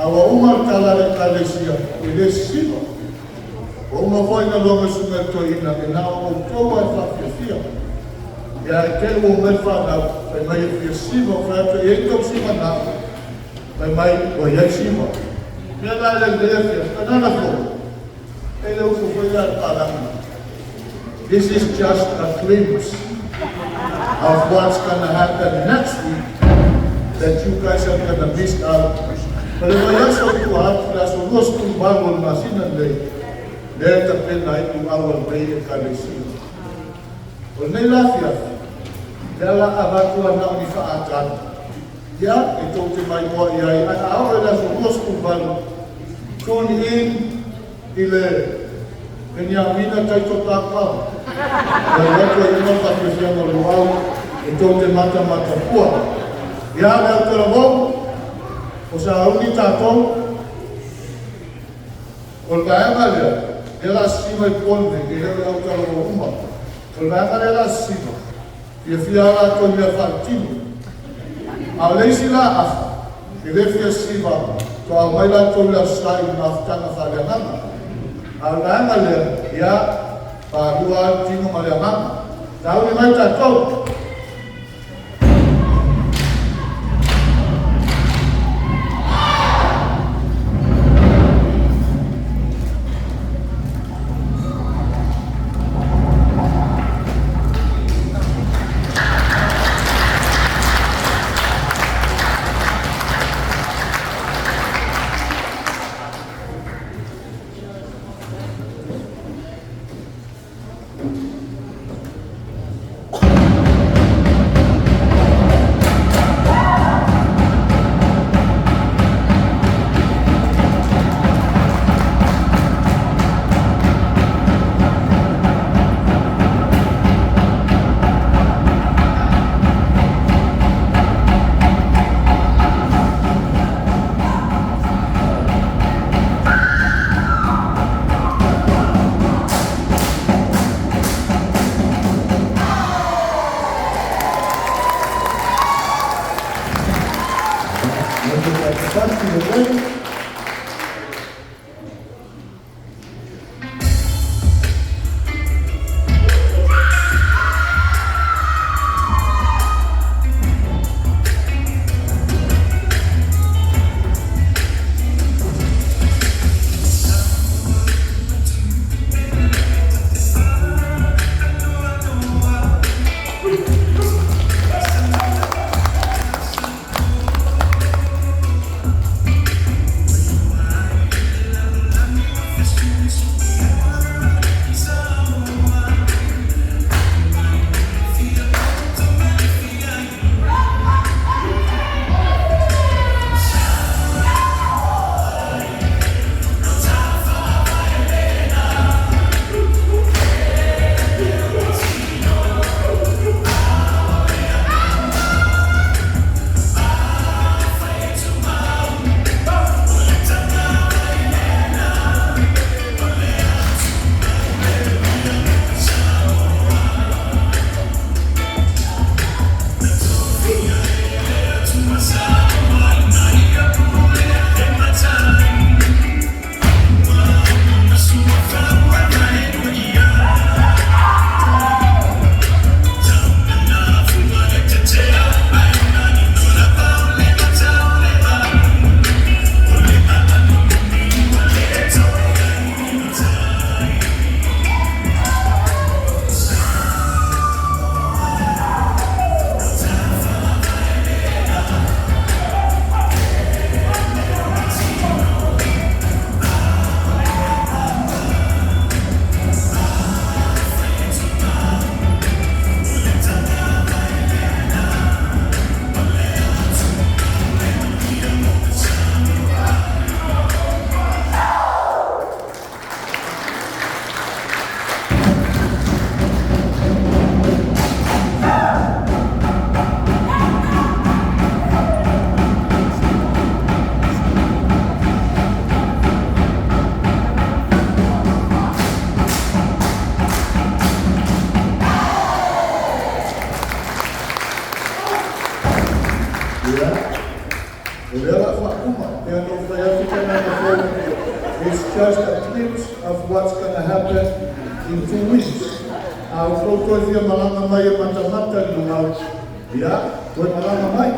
A ua uma le tala a le Ekalesia, e le sisiva. Ua uma foi na logo le susuga i le toeaina, e na o outou lava e faafiafia. Ia ae te i ua omai le fanau, fai mai e fia sisiva. Ou fai atu, e i ai ni tou siva na? Fai mai, ua i ai siva. O le mea la lea i lenei afiafi, ananafi foi, e le uso foi lea a le palagi. This is just a glimpse of what's gonna happen next week that you guys are gonna miss out. O le vaiaso i tua atu, le aso 28 o le masina lenei, lea e tapena ai luau a lenei Ekalesia. O lenei la afiafi, lea la avatu a na o ni faaataata. Ia, e tou te maimoa i ai, ae a oo i le aso 28, tune in i le Peniamina Taito.com. E alu atu ai uma le faafiafiaga o le luau e tou te matamatafua. Ia, le au talavou, o sauni tatou, o le vaega lea, lea o le a sisiva i le po lenei, e le o le autalavou uma. O le vaega lea o le a sisiva, fiafia lava latou i mea faaletino. A o le isi la afa, e le fia sisiva, faatoa omai latou i le Aso Sa i le mafutaga faaleagaga. A o le vaega lea, ia, falua lava le tino ma le agaga. Sauni mai tatou! Lelei. just a glimpse of what's going to happen in 2 weeks. A outou toe fia malaga mai e matamata i luga, ia, toe malaga mai.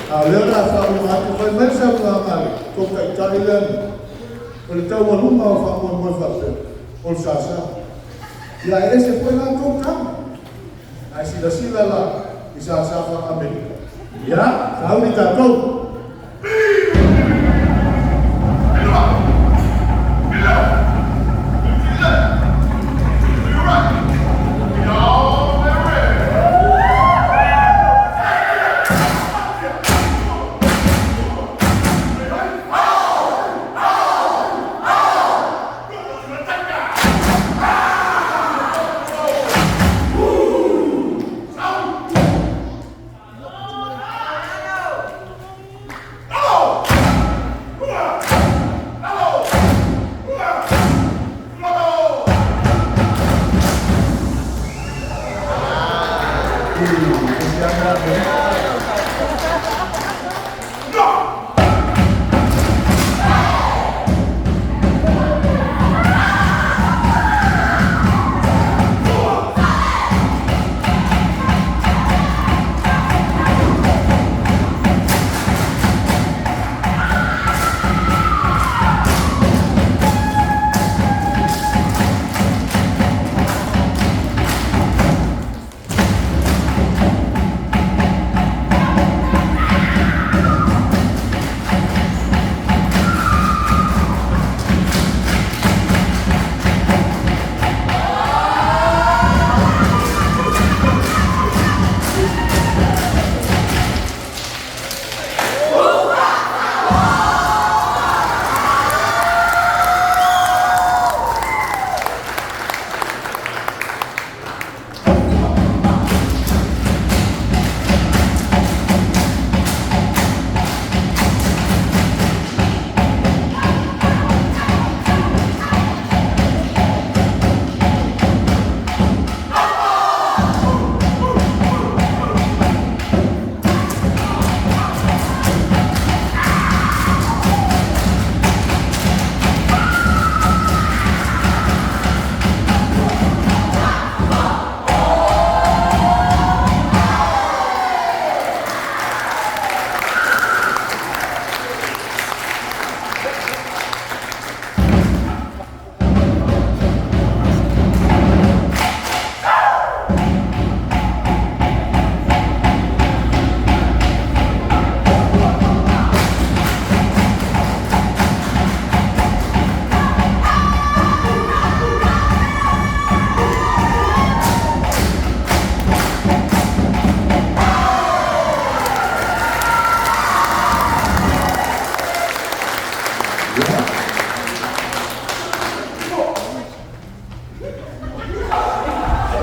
A o lea o le a faauma atu, fai mai le saunoaga a le tou taitai lea, o le taualuga o faamoemoe faapea, o le sasa. Ia e ese foi la tou tama. Ae silasila la i sasa faa-Amerika. Ia, sauni tatou.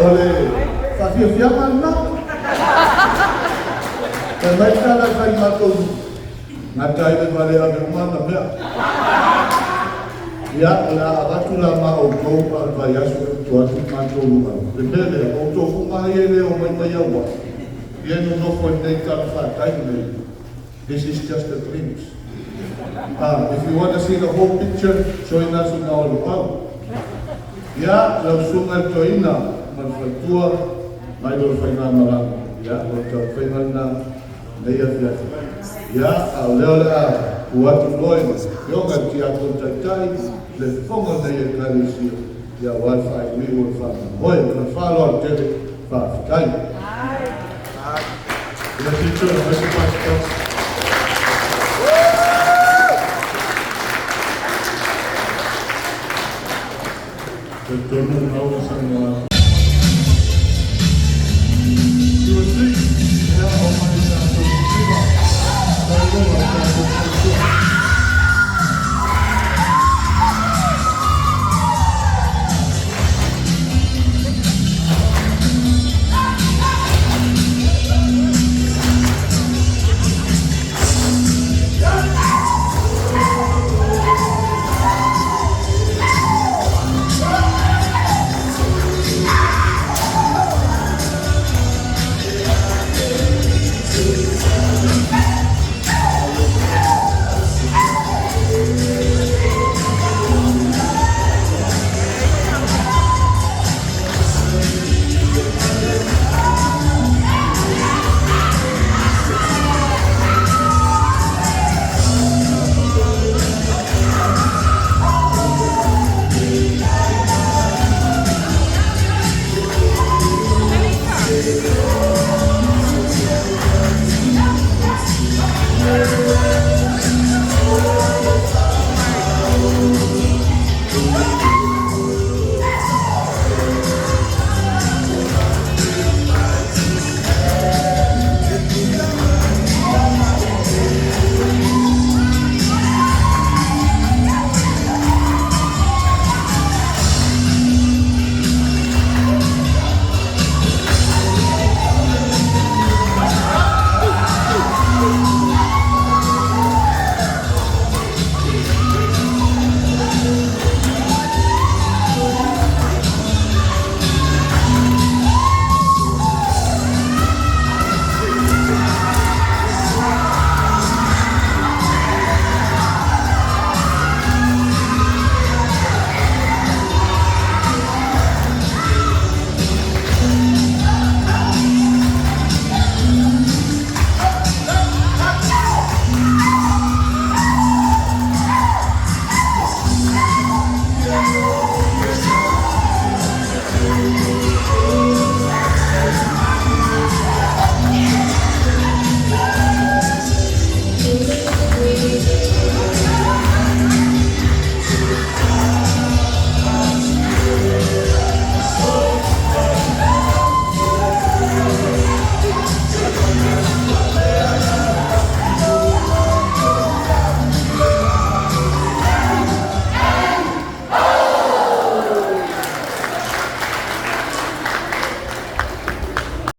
O le faafiafiaga lena. Fai mai tala e fai matou gata ai le vale ave uma na mea. Ia, o le a avatu la ma outou a le vaiaso e tu atu matou luga. Le mea lea, o outou uma ai e le o mai mai aua. Ia nonofo i lenei tala fatai nei. This is just a glimpse. If you want to see the whole picture, join us in our luau. Ia, lau susuga i le toeaina ma le faletua mai lo le faigamalaga. Ia, o le taumafaiga lena nei afiafi. Ia, a o lea o le a tuu atu loa i le afioga i le tiakono taitai le fofoga o lenei ekalesia. Ia, aua le faaiuiu o le faamoemoe. Ma le faaaloalo tele, faafetai. In the future, Mr. Vice.